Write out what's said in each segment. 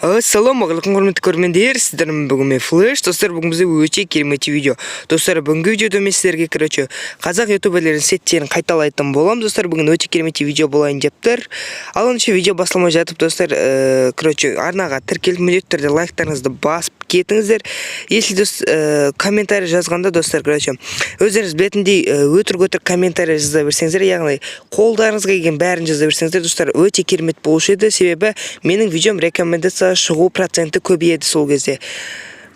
Ассалаумағалейкум, құрметті көрермендер, сіздермен бүгін мен, Флэш. Достар, бүгін бізде өте керемет видео. Достар, бүгінгі видеода мен сіздерге, короче, қазақ ютуберлерінің сеттерін қайталайтын боламын. Достар, бүгін өте керемет видео болайын деп тұр. Ал онша видео басталмай жатып, достар, короче, арнаға тіркеліп, міндетті түрде лайктарыңызды басып кетіңіздер. Если комментарий жазғанда, достар, короче, өздеріңіз білетіндей, өтірік өтірік комментарий жаза берсеңіздер, яғни қолдарыңызға келген бәрін жаза берсеңіздер, достар, өте керемет болушы еді, себебі менің видеом рекомендация шығу проценті көбейеді сол кезде.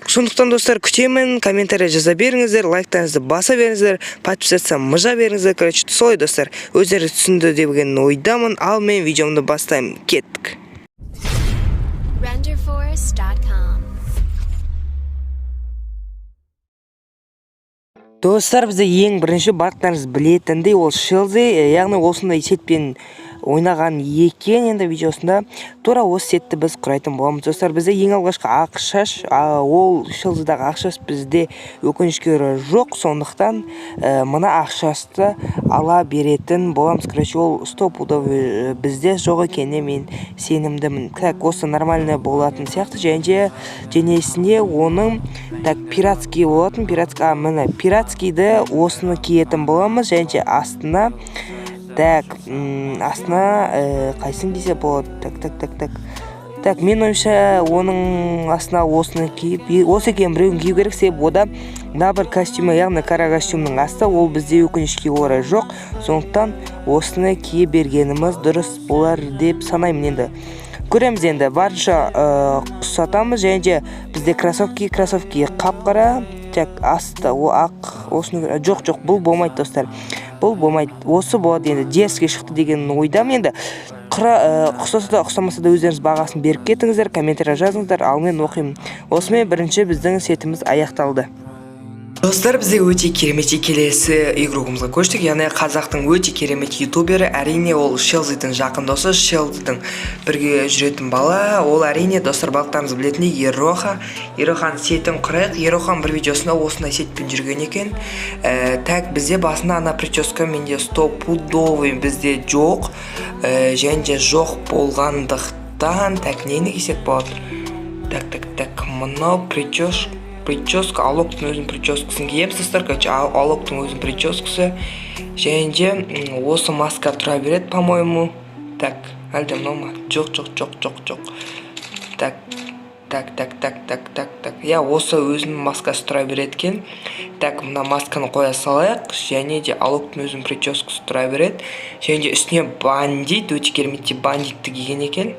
Сондықтан, достар, күтемін, комментарий жаза беріңіздер, лайктарыңызды баса беріңіздер, подписаться мыжа беріңіздер. Короче, солай, достар, өздеріңіз түсінді деген ойдамын. Ал мен видеомды бастаймын, кеттік. Renderforest.com. Достар, бізде ең бірінші, барлықтарыңыз білетіндей, ол Шелзи, яғни осындай сетпен ойнаған екен. Енді видеосында тура осы сетті біз құрайтын боламыз. Достар, бізде ең алғашқы ақ шаш, ол Шелзидағы ақ шаш бізде, өкінішке орай, жоқ. Сондықтан мына ақ шашты ала беретін боламыз. Короче, ол стопудовый бізде жоқ екеніне мен сенімдімін. Так, осы нормальный болатын сияқты. Және де денесінде оның, так, пиратский болатын, пиратский, міне, пиратскийді, осыны киетін боламыз. Және де астына, так, астына қайсысын кисе болады? Так, так, так, так, так, менің ойымша, оның астына осыны киіп, осы екеуінің біреуін кию керек, себебі ода мына бір костюмі, яғни қара костюмнің асты, ол бізде, өкінішке орай, жоқ. Сондықтан осыны кие бергеніміз дұрыс болар деп санаймын. Енді көреміз, енді барынша ұқсатамыз. Және де бізде кроссовки қап қара. Так, асты о ақ, осыны, жоқ, жоқ, бұл болмайды, достар, бұл болмайды, осы болады. Енді дерзкий шықты деген ойдамын. Енді ұқсаса да, ұқсамаса да, өздеріңіз бағасын беріп кетіңіздер, комментарий жазыңыздар, ал мен оқимын. Осымен бірінші біздің сетіміз аяқталды. Достар, бізде өте керемет келесі игрогымызға көштік, яғни қазақтың өте керемет ютубері, әрине, ол Шелзидің жақын досы, Шелзидің бірге жүретін бала, ол, әрине, достар, барлықтарыңыз білетіндей, Ероха. Ероханың сетін құрайық. Ероханың бір видеосында осындай сетпен жүрген екен. Так, бізде басында ана прическа менде стопудовый бізде жоқ. Және де жоқ болғандықтан, так, нені кисек болады? Так, так, так, мынау прическа, Алоктың өзінің прическасын киеміз, достар. Короче, Алоктың өзінің прическасы. Және де осы маска тұра береді, по моему. Так, әлде мынау ма? Жоқ, жоқ, жоқ, жоқ, жоқ. Так, так, так, так, так, так, так, иә, осы өзінің маскасы тұра береді екен. Так, мына масканы қоя салайық. Және де Алоктың өзінің прическасы тұра береді. Және де үстіне бандит, өте керемет бандитті киген екен.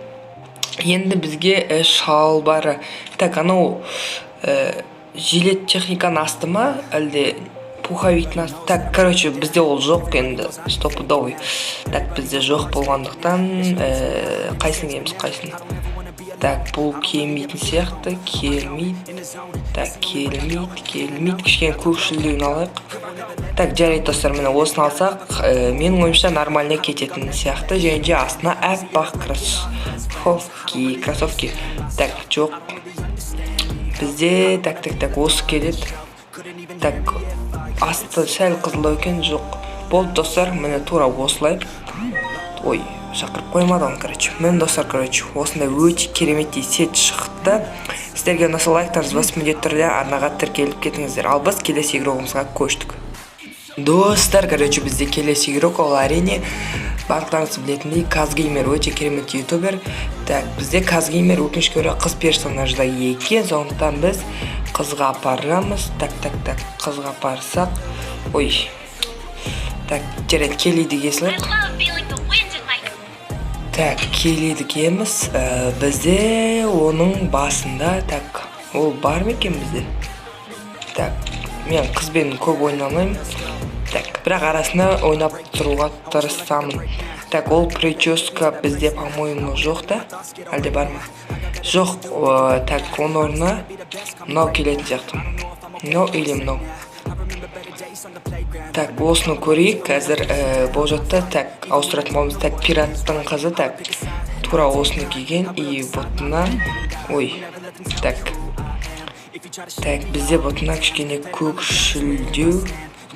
Енді бізге шалбары, так, анау жилет техниканың асты ма, әлде пуховиктің асты? Так, короче, бізде ол жоқ енді, стопудовый. Так, бізде жоқ болғандықтан, қайсысын киеміз, қайсысын? Так, бұл келмейтін сияқты, келмейді. Так, келмейді, келмейді. Кішкене көкшілдеуін алайық. Так, жарайды, достар, міне, осыны алсақ, менің ойымша, нормально кететін сияқты. Және де астына аппақ кроссовки. Так, жоқ бізде. Так, так, так, осы келеді. Так, асты сәл қызылдау екен. Жоқ, болды, достар, міне, тура осылай. Ой, шақырып қоймады оны. Короче, міне, достар, короче, осындай өте кереметтей сет шықты. Сіздерге ұнаса, лайктарыңызды басып, міндетті түрде арнаға тіркеліп кетіңіздер. Ал біз келесі игрогымызға көштік. Достар, короче, бізде келесі игрок, ол, әрине, барлықтарыңыз білетіндей, Казгеймер, өте керемет ютубер. Так, бізде Казгеймер, өкінішке орай, қыз персонажда екен, сондықтан біз қызға апарамыз. Так, так, так, қызға апарсақ, ой, так, жарайды, Келлиді кие салайық. Love feeling the wind in my Так, Келлиді киеміз. Бізде оның басында, так, ол бар ма екен бізде? Так, мен қызбен көп ойнамаймын, так, бірақ арасында ойнап тұруға тырысамын. Так, ол прическа бізде, по моему, жоқ та, әлде бар ма? Жоқ. Так, оның орнына мынау келетін сияқты, мынау или мынау. Так, осыны көрейік қазір. Болжатта, так, ауыстыратын боламыз. Так, пираттың қызы, так, тура осыны киген. И бұтына, ой, так, так, бізде бұтына кішкене көкшілдеу,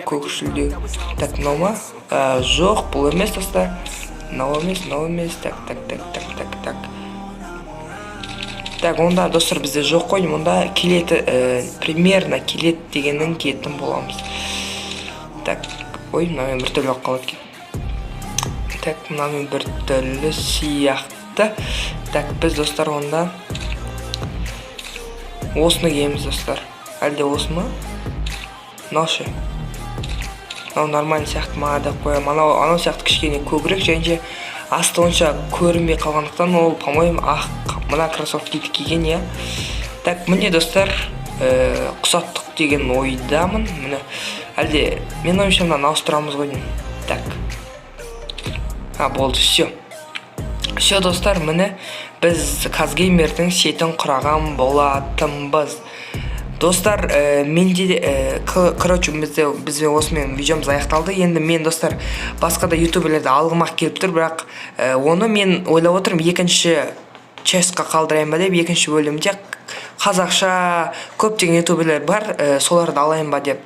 көкшілдеу. Так, мынау ма? Жоқ, бұл емес, достар, мынау емес, мынау емес. Так, так, так, так, так, так. Так, онда, достар, бізде жоқ қой. Онда келеді, примерно келеді дегеннің киетін боламыз. Так, ой, мынамен біртүрлі болып қалады екен. Так, мынамен біртүрлі сияқты. Так, біз, достар, онда осыны киеміз, достар. Әлде осы ма? Мынау ше? Мынау нормально сияқты маған деп қоямын. Анау сияқты кішкене көбірек және де асты онша көрінбей қалғандықтан, ол, по моему, ақ мына кроссовкиді киген, иә. Так, міне, достар, ұқсаттық деген ойдамын. Міне, әлде, менің ойымша, мынаны ауыстырамыз ғой деймін. Так, а, болды, все, все, достар. Міне, біз Казгеймердің сетін құраған болатынбыз, достар. Менде де, короче, бізде осымен видеомыз аяқталды. Енді мен, достар, басқа да ютуберлерді алғым ақ келіп тұр, бірақ оны мен ойлап отырмын, екінші частьқа қалдырайын ба деп. Екінші бөлімде қазақша көптеген ютуберлер бар, соларды алайын ба деп.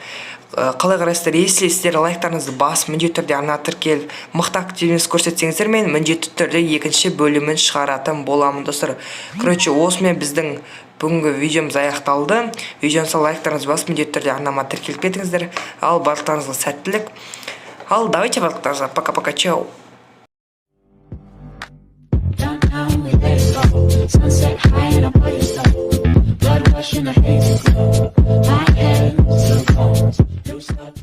Қалай қарайсыздар? Если сіздер лайктарыңызды басып, міндетті түрде арнаға тіркеліп, мықты активность көрсетсеңіздер, мен міндетті түрде екінші бөлімін шығаратын боламын, достар. Короче, осымен біздің бүгінгі видеомыз аяқталды. Видеоны лайктарыңызды басып, міндетті түрде арнама тіркеліп кетіңіздер. Ал барлықтарыңызға сәттілік. Ал давайте, барлықтарыңызға пока пока чао. Downtown, we let it go. Sunset high and our bodies low. Blood rush in the hazy glow. My hands to the phones. Loose up.